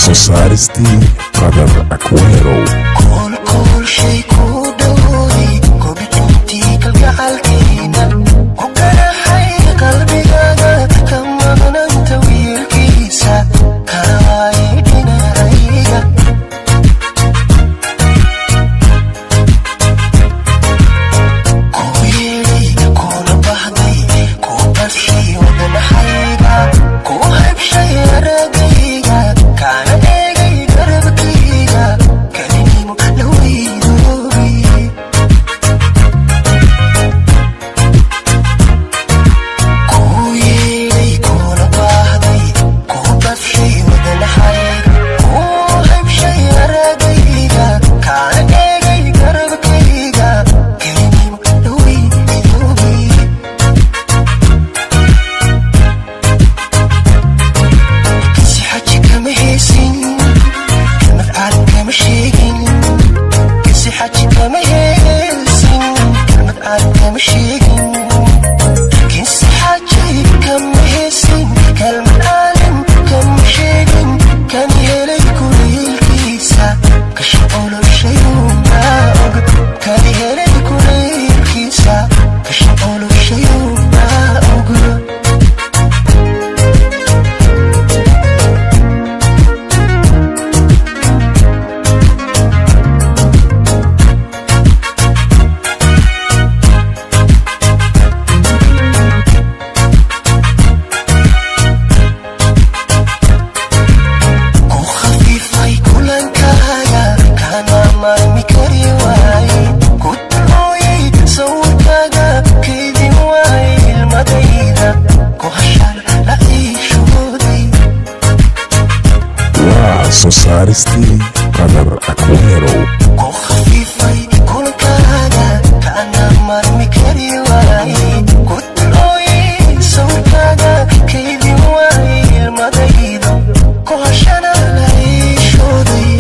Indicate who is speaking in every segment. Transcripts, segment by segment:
Speaker 1: Soo saaristii Qadar Aquero.
Speaker 2: Koolkoolshay ku dhowey, kobcintii kalgacalkayna ku garaxay qalbigaaga, ka maqnanta wiilkiisa kalawaayay dhinacayga. Ku yeedhay, kuna bahday, ku badshay wadnaxayga, ku haybshay aragayga, kaana eegay garabkayga, kalinimo la weydoobi. Ku yeedhay, kuna baahday, ku badshay wadnaxayga, ku haybshay aragayga, kaana eegay garabkayga, kalinimo la weydoobi. Kasi xaji kama heesin, kelmad caalam kama sheegin. Kasi xaji kama heesin, kelmad caalam kama sheegin. Kasi xaji kama heesin, kelmad caalam kama sheegin. Kan helay kuleylkiisa kasha oloshayuuma og. Kan helay kuleylkiisa kasha oloshayuuma og. Ku khafiifay kulankaaga, kana maarmi kari waaye. Ku dulhooyay sawirkaaga, kaydin waay ilmadayda, ku hashaan la ciishooday.
Speaker 1: Waa soo saaristii Qadar Aquero.
Speaker 2: Ku khafiifay kulankaaga, kana maarmi kari waaye. Ku dulhooyay sawirkaaga, kaydin waay ilmadayda, ku hashana la ciishooday.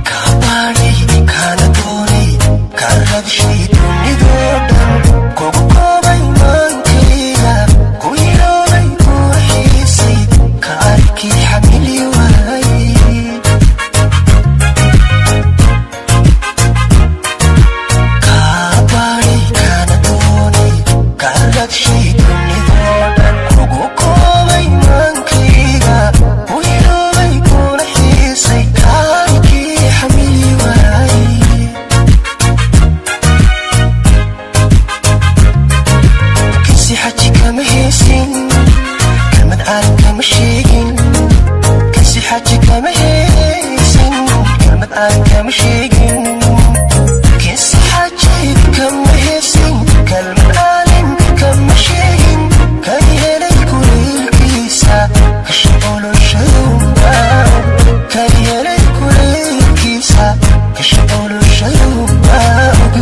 Speaker 2: Kabaadhay, kaana doonay, kaa radshay dunidoo dhan, kugu koobay maankayga, ku iloobay, ku xiisay, ka arkii xamili waayey. Kabaadhay, kaana doonay, kaa radshay dunidoo dhan, kugu koobay maankayga, ku iloobay, kuna xiisay, ka arkii xamili waayey. Kasi xaji kama heesin, kelmad caalam kama sheegin. Kasi xaji kama heesin, kelmad caalam kama sheegin. Kasi xaji kama heesin, kelmad caalam kama sheegin. Kan helay kuleylkiisa kasha oloshayuuma. Kan helay kuleylkiisa kasha oloshayuuma og.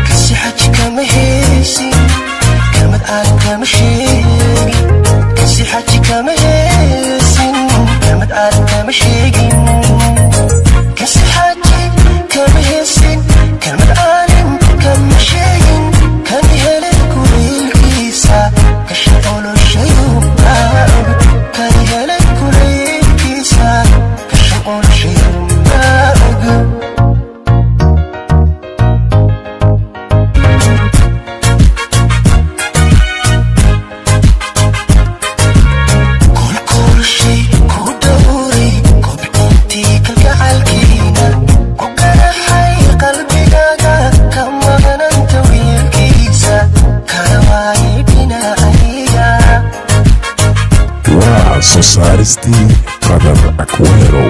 Speaker 2: Kasi xaji kama heesin, kelmad caalam kama sheegin. Kasi xaji kama heesin, kelmad caalam kama sheegin. Kasi xaji kama heesin, kelmad caalam kama sheegin. Kan helay kuleylkiisa kasha oloshayuuma og. Kan helay kuleylkiisa kasha oloshayuuma og. Kolkolshay ku dhowray, kobcintii kalgacalkiina ku garaxay qalbigaaga, ka maqnanta wiilkiisa kana waayay dhinacayga.
Speaker 1: Waa soo saaristii Qadar Aquero.